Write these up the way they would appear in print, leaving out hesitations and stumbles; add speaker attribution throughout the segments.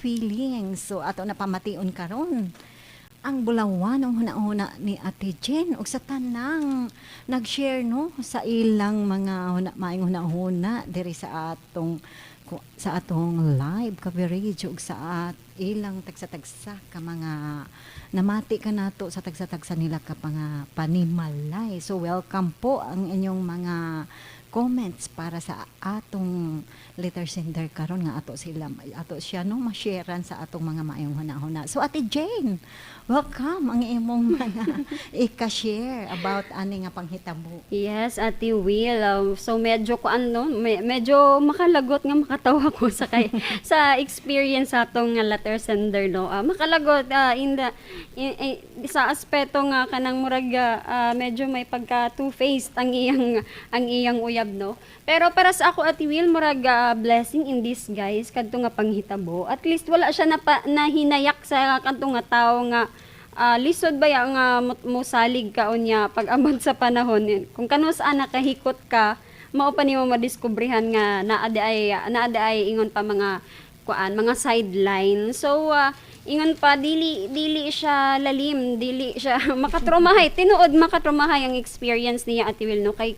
Speaker 1: Feelings. So ato na pamation karon ang bulawanong huna-huna ni Ate Jen ug sa tanang nag-share, no, sa ilang mga maayong huna-huna diri sa atong live coverage ug sa ilang tagsa-tagsa ka mga namati ka nato sa tagsa-tagsa nila ka mga panimalay. So welcome po ang inyong mga comments para sa atong letter sender karon nga ato sila, ato siya, no, ma-sharean sa atong mga maayong huna-huna. So Ate Jane, welcome ang imong mga ika-share about ani nga panghitabo.
Speaker 2: Yes, Ate Will. So medyo ko ano, medyo makalagot nga makatawa ko sa experience atong nga letter sender, no. Makalagot in the in, in- sa aspeto nga kanang murag medyo may pagka two-faced ang iyang uyab, no. Pero para sa ako, Ate Will, murag blessing in disguise kadto nga panghitabo. At least wala siya nahinayak sa kadto nga tawo nga lisod ba ya nga mosalig ka unya pag abot sa panahon kung kanus nakahikot ka, mao pa nimo madiskubrehan nga naa di ay ingon pa mga kuan, mga sideline. So ingon pa, dili dili siya lalim, dili siya makatromahay. Tinuod, makatromahay ang experience niya, Ate Will, no, kay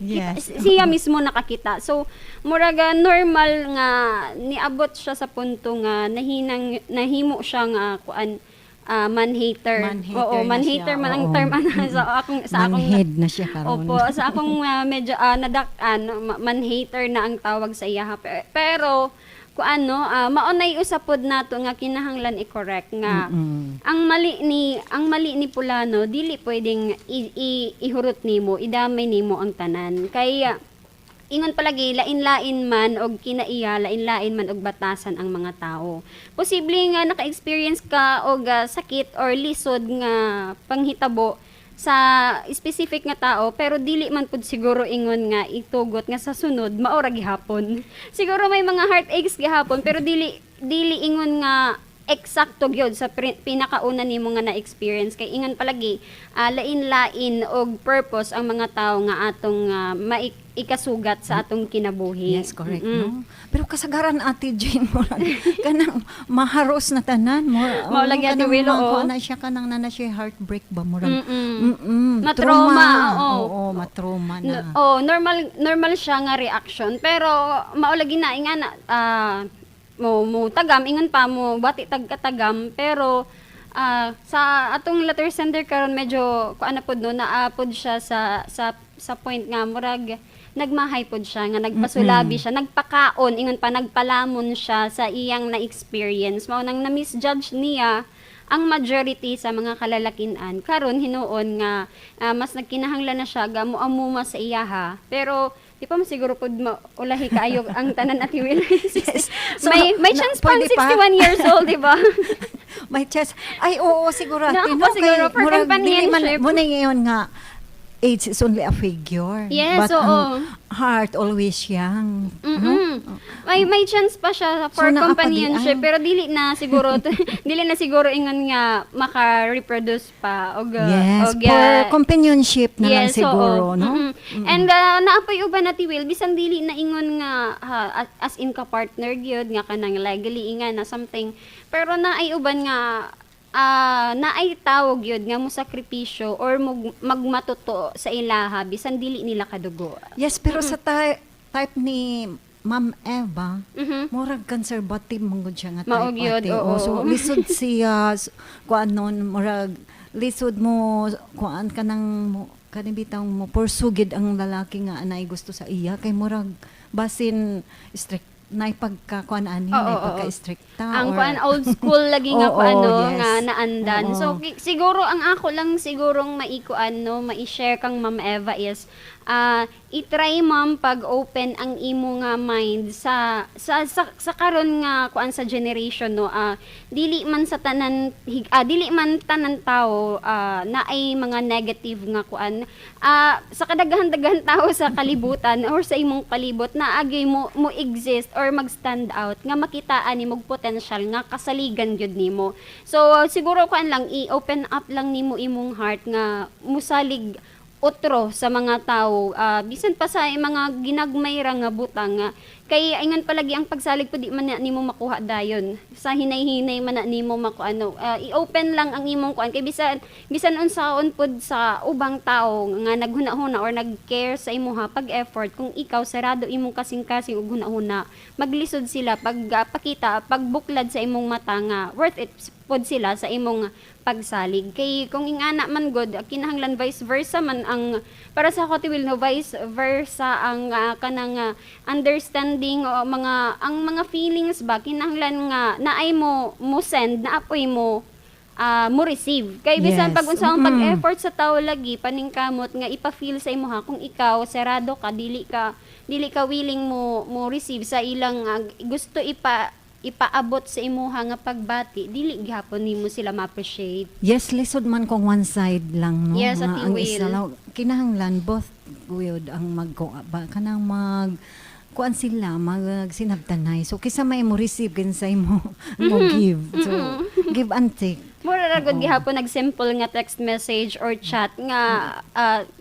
Speaker 2: siya mismo nakakita. So muraga normal nga niabot siya sa punto nga nahinang nahimo siya nga kuan, man hater.
Speaker 1: Man-hater
Speaker 2: Oo,
Speaker 1: na
Speaker 2: man hater
Speaker 1: siya,
Speaker 2: man ang term ana sa akong
Speaker 1: Manhead na siya karon.
Speaker 2: Opo, sa akong medyo nadak-an, man hater na ang tawag sa iya. Pero ku ano, mao nay usa pod nato nga kinahanglan i-correct nga ang mali ni pulano, dili pwedeng ihurot nimo, idamay nimo ang tanan. Kay ingon palagi, lain-lain man og kinaiya, lain-lain man og batasan ang mga tao. Posible nga naka-experience ka og sakit or lisod nga panghitabo sa specific nga tao, pero dili man pud siguro ingon nga itugot nga sa sunod mao ra gihapon. Siguro may mga heartaches gihapon, pero dili dili ingon nga eksakto gyud sa pinakauna nimo nga na-experience, kay ingon palagi, lain-lain og purpose ang mga tao nga atong ikasugat sa atong kinabuhi.
Speaker 1: Yes, correct, no? Pero kasagaran, Ate Jane, murag kanang maharos na tanan mo.
Speaker 2: Mao lagi, Ate
Speaker 1: Kanang
Speaker 2: Will, oo.
Speaker 1: Na siya kanang na siya heartbreak ba, murag
Speaker 2: Matrauma, oo.
Speaker 1: Oo, matrauma na.
Speaker 2: Oh, normal normal siya nga reaction, pero mao lagi na nga na mo mo tagam, ingon pa, mo bati tag katagam, pero sa atong letter sender karon medyo kuan na pod, no, naa pod siya sa point nga murag nagmahay pod siya nga nagpasulabi siya, nagpakaon, ingon pa, nagpalamon siya sa iyang na-experience. Mao nang na-misjudge niya ang majority sa mga kalalakinan karon. Hinuon nga mas nagkinahanglan na siya ga moamuma sa iyaha, pero di pa man siguro pud maulahi kaayo ang tanan, Ate Will.
Speaker 1: Yes. So,
Speaker 2: May chance pa ang
Speaker 1: pwede pa.
Speaker 2: 61 years old, di ba?
Speaker 1: May chance. Ay, oo, siguro, ate,
Speaker 2: Naa
Speaker 1: no?
Speaker 2: pa siguro
Speaker 1: Kay
Speaker 2: for
Speaker 1: murag dili man,
Speaker 2: companionship.
Speaker 1: mo na ngayon nga, age is only a figure.
Speaker 2: Yes,
Speaker 1: but
Speaker 2: oo.
Speaker 1: ang heart always young.
Speaker 2: May chance pa siya for
Speaker 1: So, naa pa di
Speaker 2: companionship
Speaker 1: ay.
Speaker 2: pero dili na siguro ingon nga maka-reproduce pa og
Speaker 1: Yes,
Speaker 2: og,
Speaker 1: for companionship na lang
Speaker 2: Yes,
Speaker 1: siguro,
Speaker 2: oo.
Speaker 1: no?
Speaker 2: And naapoy uban na Will, bisan dili na ingon nga ha, as in ka partner gyud nga kanang legally inga na something, pero naay uban nga naay tawag gyud nga mo sakripisyo or magmatuto sa ilaha bisan dili nila kadugo.
Speaker 1: Yes, pero sa type ni Ma'am Eva, murag conservative man gud siya nga type.
Speaker 2: Mao gyud,
Speaker 1: ate.
Speaker 2: oo.
Speaker 1: Oh, so lisod siya kuan nun, murag lisod mo kuan kanang mo kani bitang mo pursue gid ang lalaki nga anay gusto sa iya kay murag basin strict na pagka kuan ani,
Speaker 2: Oo,
Speaker 1: na
Speaker 2: oo.
Speaker 1: pagka stricta
Speaker 2: Ang
Speaker 1: or
Speaker 2: kuan, old school lagi nga kuan, no, nga naandan.
Speaker 1: Oo.
Speaker 2: So siguro ang ako lang sigurong maikuan, no, mai-share kang Ma'am Eva is i-try, ma'am, pag open ang imo nga mind sa karon nga kuan sa generation, no. Dili man tanan tao na ay mga negative nga kuan. Sa kadaghan-daghan tao sa kalibutan or sa imong palibot na agay mo mo exist or mag-stand out nga makitaan nimo og potential nga kasaligan gyud nimo. So siguro kuan lang, i-open up lang nimo imong heart nga musalig otro sa mga tao, bisan pa sa mga ginagmay ra nga butang nga Kay ingon palagi, ang pagsalig po, di man na nimo makuha dayon. Sa hinay-hinay man na nimo maku ano, i-open lang ang imong kuan kay bisan bisan unsaon pud sa ubang tao nga naghuna-huna or nag-care sa imuha pag-effort, kung ikaw sarado imong kasing-kasing ug huna-huna, maglisod sila pag pakita, pagbuklad sa imong mata nga worth it pod sila sa imong pagsalig. Kay kung ingana man god, kinahanglan vice versa man ang, para sa ako, Ate Will, no, vice versa ang kanang understanding o mga ang mga feelings ba. Kinahanglan nga naay mo mo send, naapoy mo mo receive. Kay bisan pag unsa ang pag-effort sa tao lagi paningkamot nga ipa-feel sa imuha, kung ikaw sarado ka, dili ka willing mo mo receive sa ilang gusto ipaabot sa imuha nga pagbati, dili gihapon nimo sila ma-appreciate.
Speaker 1: Yes, lisod man kung one side lang, no?
Speaker 2: Yes,
Speaker 1: Nga
Speaker 2: Ate
Speaker 1: ang
Speaker 2: Will.
Speaker 1: isa lang, kinahanglan both guyod ang mag ba kanang mag kuan sila, magsinabtanay. So kisa may mo receive, kinsay mo mo give. So give and take.
Speaker 2: Mura ra gud gihapon nag-simple nga text message or chat nga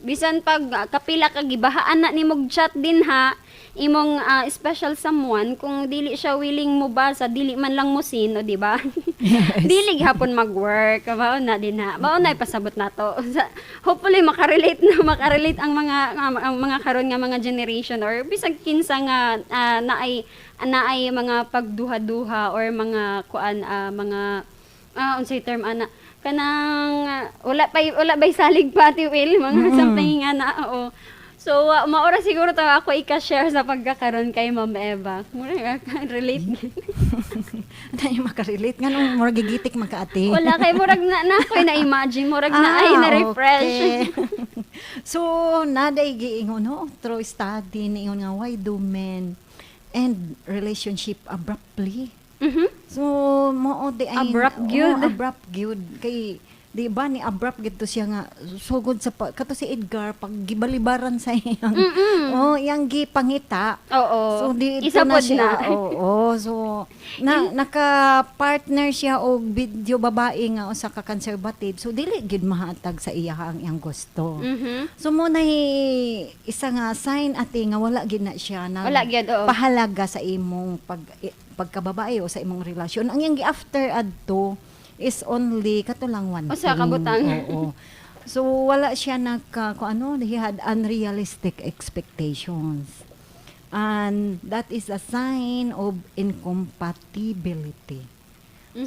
Speaker 2: bisan pag kapila ka gibahaan na nimo chat din ha imong special someone, kung dili siya willing mo basa, dili man lang mo sino, di ba? Dili gihapon mag-work. Mao na din ha, mao na ipasabot nato. Hopefully makarelate na makarelate ang mga karon nga mga generation or bisag kinsa nga naay mga pagduha-duha or mga kuan, mga unsay term ana, kanang wala bay salig pa, Ate Will, mga something nga na, oo. So maura siguro to ako ika-share sa pagkakaroon kay Ma'am Eva. Mura relate.
Speaker 1: Ano yung makarelate? Nga nung murag gigitik man ka, ate.
Speaker 2: Wala, kay murag na ako'y na-imagine, murag na ay na-refresh.
Speaker 1: Okay. So, naday giingon, no, through study, niingon nga, why do men end relationship abruptly? So, mao di ay
Speaker 2: Abrupt
Speaker 1: oo,
Speaker 2: gyud.
Speaker 1: Abrupt gyud. Kay di ba ni abrupt gid to siya nga sugod sa pa, kato si Edgar pag gibalibaran sa iyang, oh, iyang gipangita.
Speaker 2: Oo.
Speaker 1: So di
Speaker 2: Isa
Speaker 1: na
Speaker 2: pod
Speaker 1: siya.
Speaker 2: Na.
Speaker 1: Oo, so na naka-partner siya og video babae nga usa ka conservative. So dili gid mahatag sa iya ang iyang gusto. So mo na isa nga sign, ate, nga wala gid na siya na
Speaker 2: Wala gyud, oo.
Speaker 1: pahalaga sa imong pagkababae o sa imong relasyon. Ang iyang gi-after adto is only kato lang one
Speaker 2: Usa ka
Speaker 1: thing.
Speaker 2: butang.
Speaker 1: Oo. So wala siya nagka kung ano, he had unrealistic expectations. And that is a sign of incompatibility.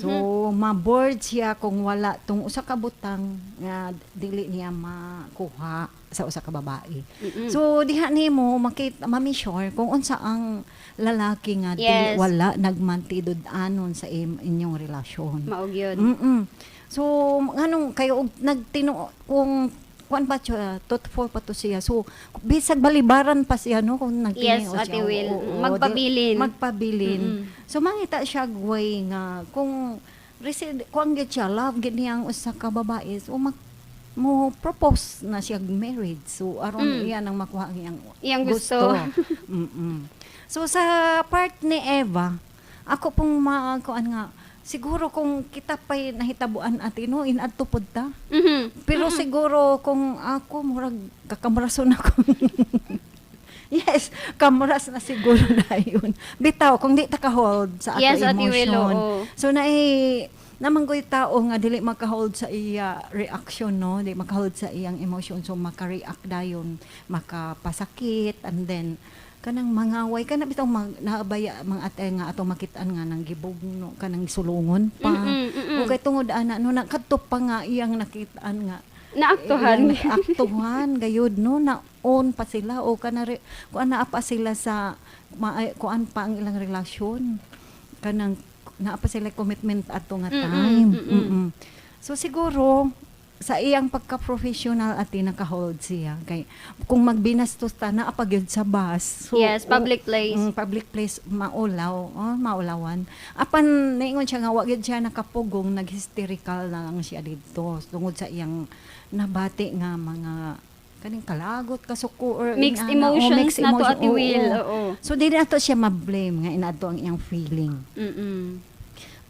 Speaker 1: So ma-bored siya kung wala tong usa ka butang nga dili niya makuha sa usa ka babae. So diha nimo makita, ma-measure kung unsa ang lalaki nga dili wala nagmantidud-anon sa inyong relasyon.
Speaker 2: Mao gyud.
Speaker 1: So nganong kayo og nagtino kung kuan pa siya, truthful pa to siya. So bisag balibaran pa siya, no, kung nagtinuo
Speaker 2: Yes,
Speaker 1: siya.
Speaker 2: Ate Will.
Speaker 1: Oo,
Speaker 2: Magpabilin.
Speaker 1: Magpabilin. So mangita siya way nga kung receive kuan gyud siya, love gyud niya ang usa ka babae. So mag mo propose na siya marriage. So aron iya nang makuha ang iyang
Speaker 2: Iyang gusto.
Speaker 1: So sa part ni Eva, ako pong makuan nga siguro kung kita pa'y nahitabuan, ate, no, inadto pod ta. Pero siguro kung ako, murag kakamrason ako. Yes, kamras na siguro na yun. Bitaw, kung di ta ka-hold sa ato
Speaker 2: Yes, Ate Will,
Speaker 1: emotion.
Speaker 2: oo.
Speaker 1: So naman ko'y tao nga dili maka-hold sa iya reaction, no? Di maka-hold sa iyang emotion. So maka-react dayon, makapasakit, and then kanang mangaway kana bitaw mag, naabaya mga ate nga atong makitaan nga nang gibugno, kanang sulungon pa. O kay tungod ana, no, na kadto pa nga iyang nakitaan nga
Speaker 2: Naaktuhan.
Speaker 1: iyang naaktuhan gayud, no, na on pa sila o kanari kuan naa pa sila sa kuan pa ang ilang relasyon, kanang naa pa sila commitment ato nga time. So siguro sa iyang pagka-professional, ate, naka-hold siya kay kung magbinastos ta, naa pa gyud sa bus. So,
Speaker 2: Yes, public place.
Speaker 1: Public place, maulaw, oh, maulawan. Apan niingon siya nga wa gyud siya nakapugong, nag-hysterical na lang siya didto tungod sa iyang nabati nga mga kaning kalagot, kasuko or
Speaker 2: Mixed
Speaker 1: ingana. Oh,
Speaker 2: emotions
Speaker 1: mixed
Speaker 2: na to,
Speaker 1: emotion.
Speaker 2: Ate
Speaker 1: Oo,
Speaker 2: Will.
Speaker 1: oo. So di na to siya ma-blame nga inadto ang iyang feeling.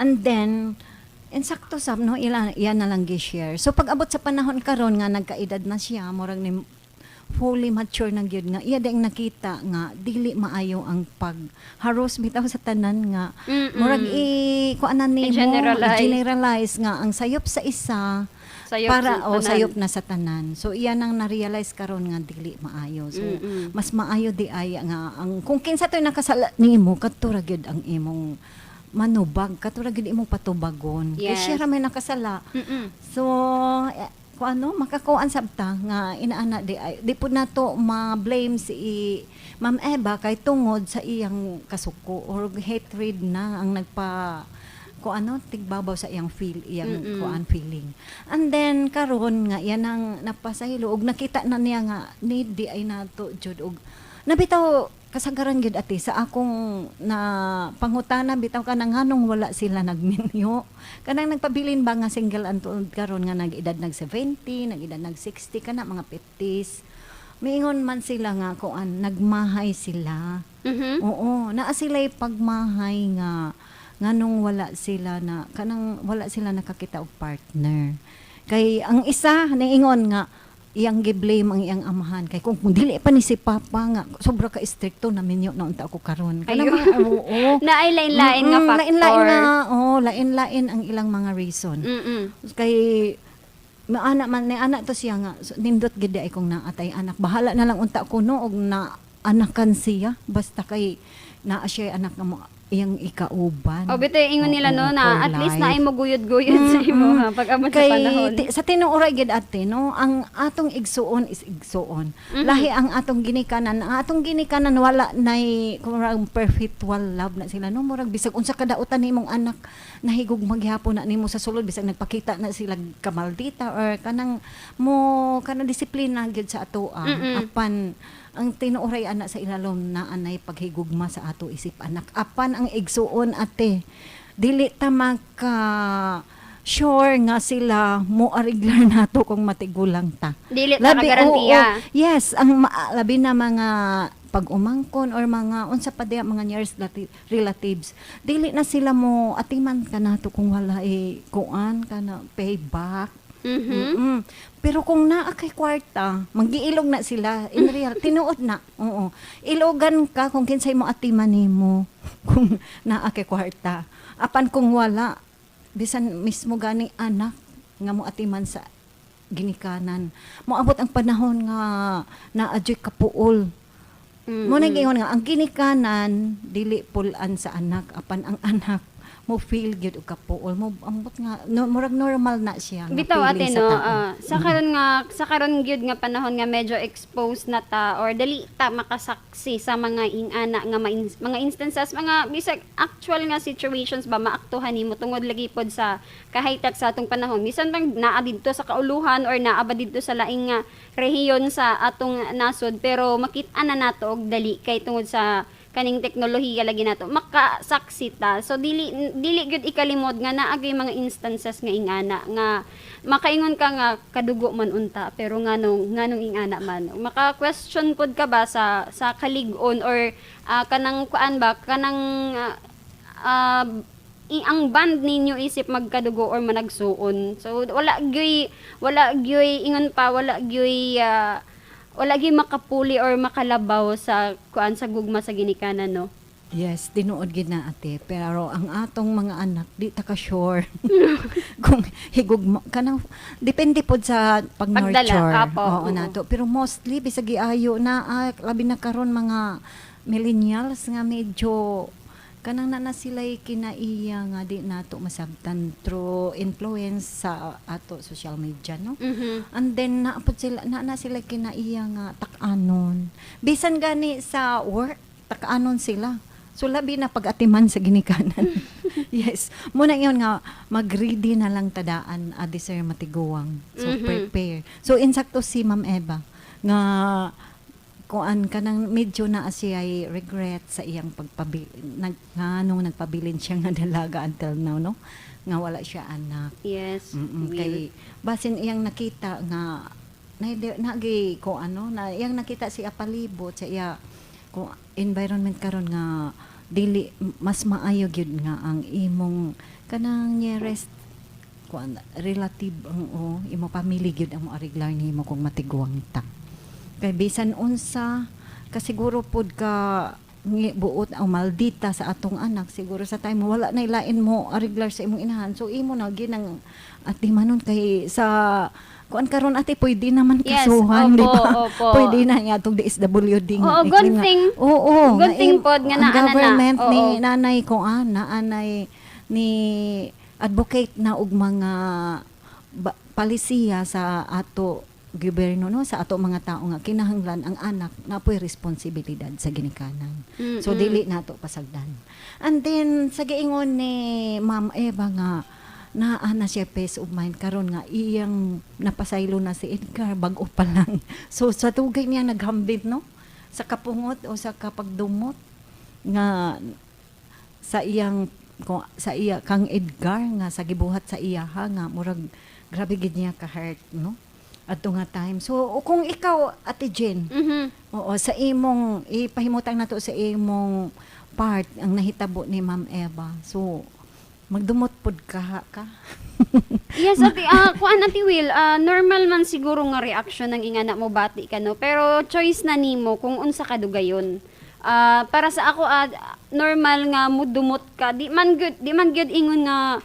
Speaker 1: And then, insakto sab, no, ila iyan na lang gi-share. So pag abot sa panahon karon nga nagkaedad na siya, murag ni fully mature na gyud nga iya ding nakita nga dili maayo ang pagharos bitaw sa tanan nga murag i kuanan nimo,
Speaker 2: I-generalize.
Speaker 1: I-generalize nga ang sayop sa isa
Speaker 2: Sayop
Speaker 1: para
Speaker 2: sa
Speaker 1: o
Speaker 2: tanan.
Speaker 1: sayop na sa tanan. So iya nang na-realize karon nga dili maayo. So mas maayo di ay nga ang kung kinsa to'y nakasala nimo, kadto ra gyud ang imong manubag, kadto ra gyud imong patubagon. Kay siya ra may nakasala. So kung ano makakuan sabta nga inaana di ay di pud nato ma-blame si Ma'am Eva kay tungod sa iyang kasuko or hatred na ang nagpa kung ano tigbabaw sa iyang feel, iyang kuan feeling. And then karon nga yan ang napasaylo og nakita na niya nga need di ay nato jud og nabitaw kasagaran gyud, ate, sa akong na pangutana bitaw kanang nganong wala sila nagminyo, kanang nagpabilin ba nga single antuod karon nga nag-edad nag 70, nag-edad nag 60, kana mga 50s, miingon man sila nga kuan nagmahay sila. Oo, naa sila'y pagmahay nga nganong wala sila na kanang wala sila nakakita og partner. Kay ang isa niingon nga iyang gi-blame ang iyang amahan kay kung dili pa ni si papa nga sobra ka istrikto, naminyo na unta ako karon. Kanang
Speaker 2: Ayun.
Speaker 1: mga, oo.
Speaker 2: Na ay lain-lain nga factor.
Speaker 1: Lain-lain nga, oh, lain-lain ang ilang mga reason. Kay maana man ni ana to siya nga so, nindot gid ay kung naatay anak, bahala na lang unta ko no og na anakan siya, basta kay naa siya anak nga mo iyang ikauban.
Speaker 2: O bitaw ingon nila no
Speaker 1: Oo,
Speaker 2: na
Speaker 1: for
Speaker 2: at least
Speaker 1: life.
Speaker 2: na ay maguyod-guyod sa imo ha pag abot sa
Speaker 1: Kay
Speaker 2: panahon.
Speaker 1: sa tinuoray gid, ate, no, ang atong igsuon is igsuon. Lahi ang atong ginikanan. Ang atong ginikanan wala nay kumurag perpetual love na sila no, murag bisag unsa kadautan nimong anak, nahigog maghapon na nimo sa sulod bisag nagpakita na sila kamaldita or kanang mo kanang disiplina gyud sa atoa. Apan ang tinuoray ana sa ilalom na anay paghigugma sa ato isip anak. Apan ang igsuon, ate, dili ta maka sure nga sila mo ariglar nato kung matigulang ta.
Speaker 2: Dili ta kagarantiya.
Speaker 1: Oo. Yes, ang labi na mga pag-umangkon or mga unsa pa diya mga nearest relatives. Dili na sila mo atiman ka nato kung wala eh kuan ka na payback. Pero kung naa kay kwarta, magiilog na sila. In real, tinuod na. Oo. Ilogan ka kung kinsay mo atiman nimo kung naa kay kwarta. Apan kung wala, bisan mismo gani anak nga mo atiman sa ginikanan, moabot ang panahon nga naa juy kapuol. Mo na giingon nga ang ginikanan dili pulan sa anak, apan ang anak mo feel gyud og kapuol mo ambot nga no, murag normal na siya nga
Speaker 2: Bitaw
Speaker 1: feeling
Speaker 2: ate
Speaker 1: sa
Speaker 2: no,
Speaker 1: tao.
Speaker 2: Sa karon gyud nga panahon nga medyo exposed na ta or dali ta makasaksi sa mga ingana nga mga instances, mga bisag actual nga situations ba maaktuhan nimo tungod lagi pod sa kahaytak sa atong panahon. Bisan bang naa didto sa kauluhan or naa ba didto sa laing nga rehiyon sa atong nasod, pero makit-an na nato og dali kay tungod sa kaning teknolohiya lagi nato makasaksi ta. So dili dili gyud ikalimod nga naa gyud mga instances nga ingana nga makaingon ka nga kadugo man unta, pero nganong ingana man, maka-question pod ka ba sa kalig-on or kanang kuan ba, kanang ang band ninyo isip magkadugo or managsuon. So wala gyuy ingon pa, wala gyuy makapuli or makalabaw sa kuan, sa gugma sa ginikanan no.
Speaker 1: Yes, tinuod gid na, ate. Pero ang atong mga anak, di ta ka sure kung higugma kanang depende pod sa pag-nurture.
Speaker 2: Pagdala, apo,
Speaker 1: Oo,
Speaker 2: oo.
Speaker 1: nato. Pero mostly bisag giayo na labi na karon mga millennials nga medyo kanang na na sila'y kinaiya nga di nato masabtan through influence sa ato social media no. And then naapod sila na sila kinaiya nga tak-anon. Bisan gani sa work, tak-anon sila. So labi na pag-atiman sa ginikanan. Yes. Muna yun nga mag-ready na lang tadaan adi sir matiguang. So prepare. So insakto si Ma'am Eva nga kuan kanang medyo na siya ay regret sa iyang pagpabi nag nganong nagpabilin siya nga dalaga until now no, nga wala siya anak.
Speaker 2: Will.
Speaker 1: Kay basin iyang nakita nga na nagi ko ano na iyang nakita siya palibot sa iya ko environment karon nga dili mas maayo gyud nga ang imong kanang nearest kuan relative ang o imo family gyud ang moariglar nimo kung matiguang ta. Kay bisan unsa kasiguro pod ka ngi buot o maldita sa atong anak, siguro sa time wala na ilain mo ariglar sa imong inahan, so imo na ginang atimanon kay sa kuan karon, ate, pwede naman kasuhan, di ba?
Speaker 2: Opo.
Speaker 1: Pwede na nga atong DSWD nga
Speaker 2: Oo, good
Speaker 1: i-claim nga.
Speaker 2: thing.
Speaker 1: Oo,
Speaker 2: Good
Speaker 1: nga
Speaker 2: thing pod nga
Speaker 1: ang
Speaker 2: naa na na.
Speaker 1: government ni nanay ko naanay ni advocate na og mga palisiya sa ato gobyerno, no, sa ato mga tao nga kinahanglan ang anak na po'y responsibilidad sa ginikanan. So dili nato pasagdan. And then sa giingon ni Ma'am Eva nga naa na siya peace of mind karon nga iyang napasaylo na si Edgar bag-o pa lang. So sa tugay niya naghambit, no, sa kapungot o sa kapagdumot nga sa iyang sa iya kang Edgar nga sa gibuhat sa iya ha, nga murag grabe gid niya ka hurt, no, adto nga time. So o kung ikaw, Ate Jen, oo, sa imong ipahimutang nato sa imong part ang nahitabo ni Ma'am Eva. So magdumot pud ka ha ka?
Speaker 2: Yes, ate, kuan, Ate Will, normal man siguro nga reaction ng ingana mo bati ka, no? Pero choice na nimo kung unsa ka dugayon. Para sa ako, normal nga mudumot ka. Di man gyud ingon nga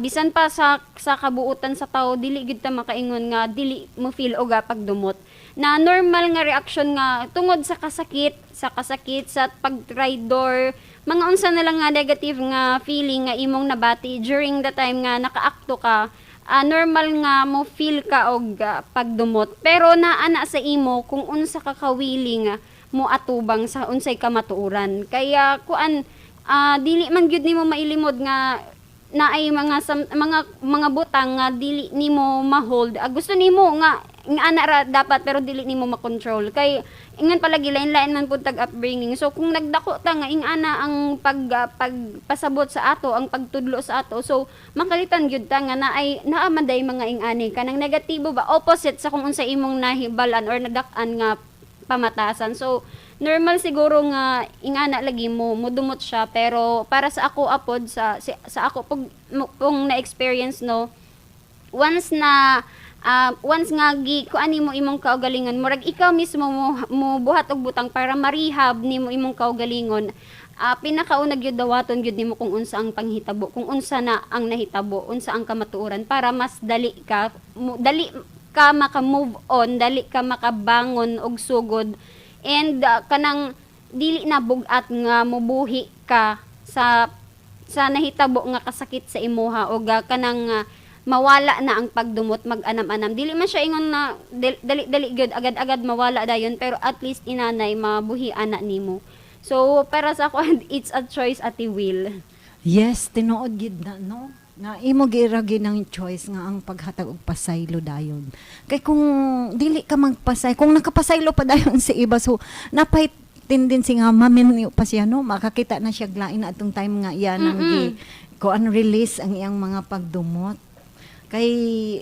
Speaker 2: bisan pa sa kabuutan sa tao, dili gyud ta makaingon nga dili mo feel og pagdumot. Na normal nga reaction nga tungod sa kasakit, sa pag-traidor, mga unsa na lang nga negative nga feeling nga imong nabati during the time nga nakaakto ka, normal nga mo feel ka og pagdumot. Pero naa na sa imo kung unsa ka kawili nga mo atubang sa unsay kamatuoran. Kaya kuan, dili man gyud nimo mailimod nga naay mga butang nga dili nimo ma-hold. Gusto nimo nga nga ana ra dapat, pero dili nimo makontrol kay ingan palagi lain-lain man pud tag upbringing. So kung nagdako ta nga ingana ang pagpasabot sa ato, ang pagtudlo sa ato, so makalitan gyud ta nga naay naa man day mga ingani kanang negatibo ba, opposite sa kung unsa imong nahibalan or nadak-an nga pamatasan. So normal siguro nga ingana lagi mo mudumot siya, pero para sa ako apod sa ako pug, kung na-experience, no, once nga gi kuan nimo imong kaugalingon, murag ikaw mismo mo buhat og butang para ma-rehab nimo imong kaugalingon. Pinakauna gyud, dawaton gyud nimo kung unsa ang panghitabo, kung unsa na ang nahitabo, unsa ang kamatuoran, para mas dali ka maka-move on, dali ka makabangon og sugod and kanang dili na bug-at nga mubuhi ka sa nahitabo nga kasakit sa imuha o kanang mawala na ang pagdumot mag-anam-anam. Dili man siya ingon na dali dali gyud agad-agad mawala dayon, pero at least inanay mabuhi ana nimo. So para sa ako, it's a choice, Ate Will.
Speaker 1: Yes, tinuod gid na, no. Nga imo gira ng choice nga ang paghatag og pasaylo dayon. Kay kung dili ka magpasay, kung nakapasaylo pa dayon sa iba, so napay tendency nga maminyo pa siya, no, makakita na siya lain na atong time nga iya nang gi kuan release ang iyang mga pagdumot. Kay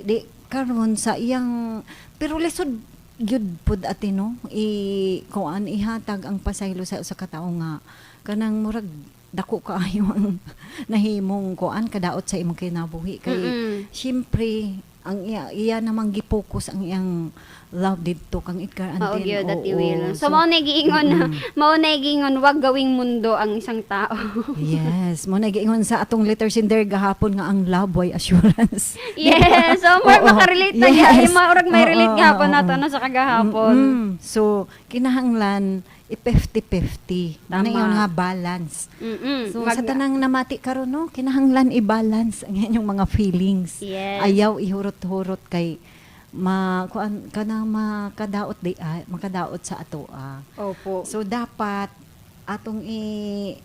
Speaker 1: di karon sa iyang, pero lisod gyud pud, ate, no, i kuan ihatag ang pasaylo sa usa ka tawo nga kanang murag dako kaayo ang nahimong kuan kadaot sa imong kinabuhi kay siyempre ang iya namang gi-focus ang iyang love didto kang Edgar and
Speaker 2: Mao
Speaker 1: then,
Speaker 2: gyud, Ate
Speaker 1: oo,
Speaker 2: Will. So, mao na giingon wag gawing mundo ang isang tao.
Speaker 1: Yes, mo na giingon sa atong letter sender gahapon nga ang love way assurance.
Speaker 2: Yes, so more makarelate na yes. Murag may relate gahapon nato na sa kagahapon.
Speaker 1: So kinahanglan i-50-50. Ano
Speaker 2: Tama.
Speaker 1: yun nga balance. So sa tanang namati karon, no, kinahanglan i-balance ang inyong mga feelings. Ayaw ihurot-hurot kay ma kuan kana makadaot di makadaot sa ato.
Speaker 2: Opo.
Speaker 1: So dapat atong i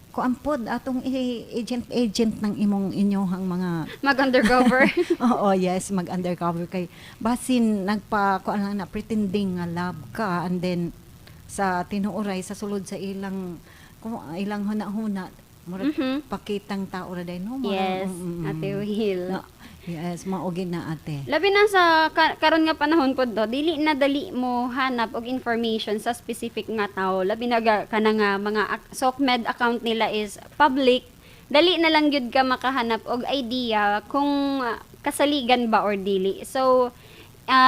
Speaker 1: kuan pod atong i agent agent ng imong inyohang mga
Speaker 2: Mag-undercover.
Speaker 1: Oo, yes, mag-undercover kay basin nagpa kuan lang na pretending nga love ka and then sa tinuoray sa sulod sa ilang kung ilang huna-huna murag pakitang tao ra day, no.
Speaker 2: Yes, Ate Will.
Speaker 1: No, yes, mao gid na, ate.
Speaker 2: Labi na sa karon nga panahon pod do, dili na dali mo hanap og information sa specific nga tao. Labi na kana nga mga SOCMED account nila is public. Dali na lang gyud ka makahanap og idea kung kasaligan ba or dili. So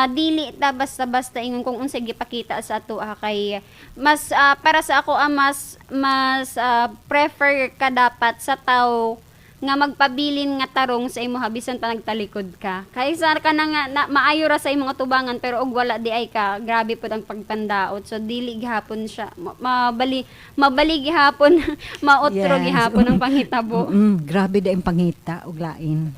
Speaker 2: Dili ta basta-basta ingon kung unsa gipakita sa ato, kay mas para sa ako, mas mas prefer ka dapat sa tao nga magpabilin nga tarong sa imo bisan pa nagtalikod ka kaysa ka na nga na, maayo ra sa imong atubangan pero og wala di ay ka, grabe pud ang pagpandaot. So dili gihapon siya mabali mabali gihapon, maotro gihapon ang panghitabo.
Speaker 1: Grabe da yung pangita og lain.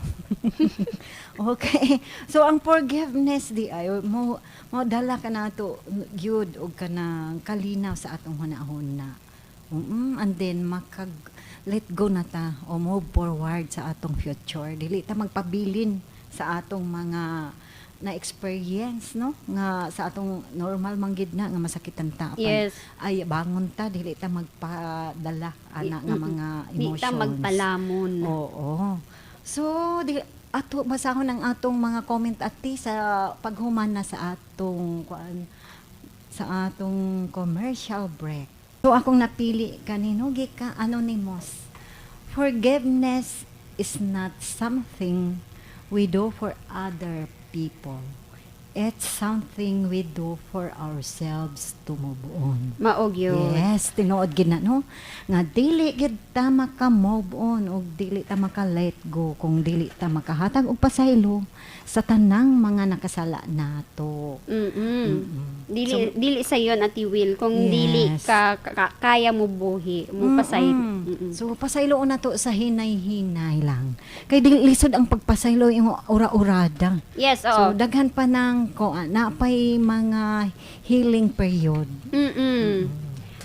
Speaker 1: Okay. So ang forgiveness di ay mo mo dala ka nato gyud og kanang kalinaw sa atong hunahuna. And then makag let go na ta o move forward sa atong future. Dili ta magpabilin sa atong mga na experience, no, nga sa atong normal man gid na nga masakitan ta apan ay bangon ta, dili ta magpadala ana nga mga
Speaker 2: Di
Speaker 1: emotions.
Speaker 2: ta magpalamon.
Speaker 1: Oo. So, di ato basahon ang atong mga comment, ati, sa paghuman na sa atong kuan, sa atong commercial break. So akong napili kanino gika anonymous. "Forgiveness is not something we do for other people. It's something we do for ourselves to move on."
Speaker 2: Mao gyud.
Speaker 1: Yes, tinuod gid na, no. Nga dili gid ta maka-move on ug dili ta maka-let go kung dili ta makahatag og pasaylo sa tanang mga nakasala nato.
Speaker 2: Dili dili sayon, Ate Will, kung dili ka kaya mo buhi, mo pasaylo.
Speaker 1: So pasaylo na to sa hinay-hinay lang. Kay dili lisod ang pagpasaylo yung ura-urada. So daghan pa nang ko na pay mga healing period.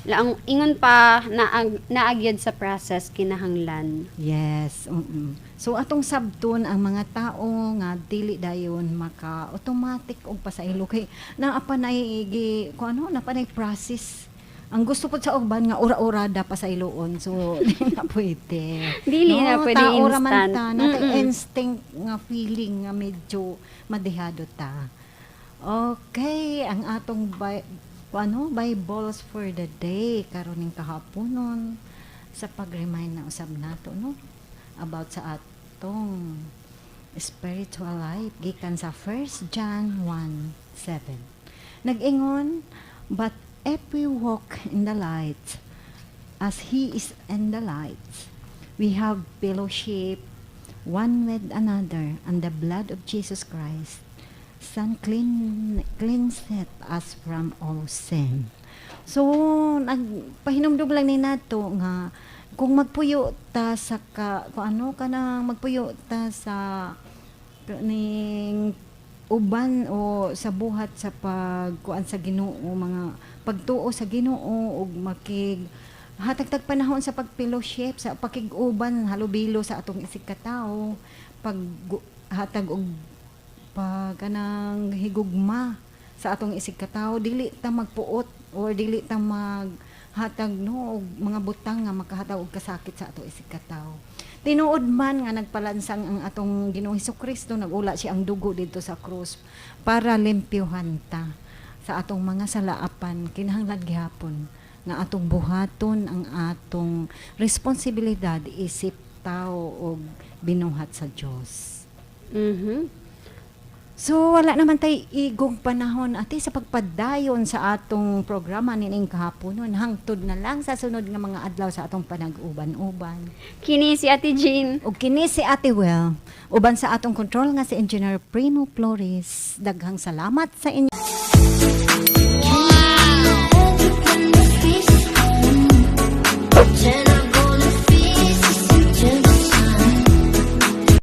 Speaker 2: Laang ingon pa naag naagyod sa process kinahanglan.
Speaker 1: Yes. So atong sabton ang mga tao nga dili dayon maka automatic og pasaylo kay naa pa nay gi kung ano na pa nay process. Ang gusto po sa uban nga ura-urada pasayloon. So di na pwede.
Speaker 2: Dili na pwede
Speaker 1: Tao ra man
Speaker 2: instant.
Speaker 1: ta, natay instinct nga feeling nga medyo madihado ta. Okay, ang atong ano, Bibles for the day karon ning kahaponon sa pag-remind na usab nato, no, about sa atong spiritual life gikan sa 1 John 1:7. Nag-ingon, "But if we walk in the light, as He is in the light, we have fellowship one with another, and the blood of Jesus Christ, Son, cleanseth us from all sin." So, nagpahinumdum lang ni nato nga kung magpuyo ta sa ka, kung ano kanang magpuyo ta sa ning uban o sa buhat sa pagkuan sa Ginoo, mga pagtuo sa Ginoo ug makig hatag tag panahon sa pag-fellowship, sa pakig-uban, halubilo sa atong isig katawo, pag hatag og pag kanang higugma sa atong isig katawo, dili ta magpuot or dili ta maghatag, no, og mga butang nga makahatag og kasakit sa atong isig katawo. Tinuod man nga nagpalansang ang atong Ginoong Kristo, nagula siya ang dugo dito sa krus para limpyuhan ta sa atong mga sala, apan kinahanglan gihapon nga atong buhaton ang atong responsibilidad isip tao og binuhat sa Dios. So wala naman tay igong panahon, ate, sa pagpadayon sa atong programa nining kahaponon. Hangtod na lang sa sunod nga mga adlaw sa atong panag-uban-uban.
Speaker 2: Kini si Ate Jean.
Speaker 1: Ug kini si Ate Will, uban sa atong control nga si Engineer Primo Flores. Daghang salamat sa inyo.